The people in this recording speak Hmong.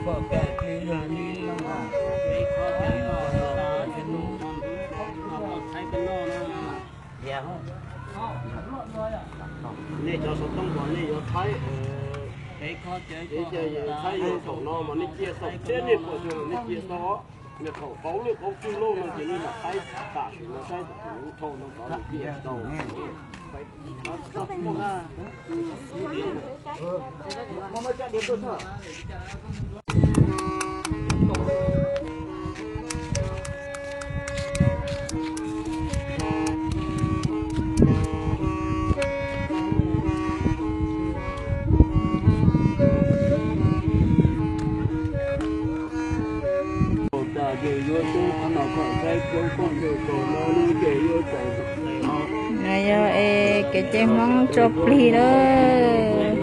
Nej cov xov tooj uas nej yuav thaij, thaij yuav thaum no mas nej cia xaum thiab nej pom tsuas nej cia tau. Nws thaum qaub lwj qaub tswj loj no ces nej mam thaij tam sim no saib tam sim no thau no tod cia tau. No yog es kev cai Hmoob tso plig lawm.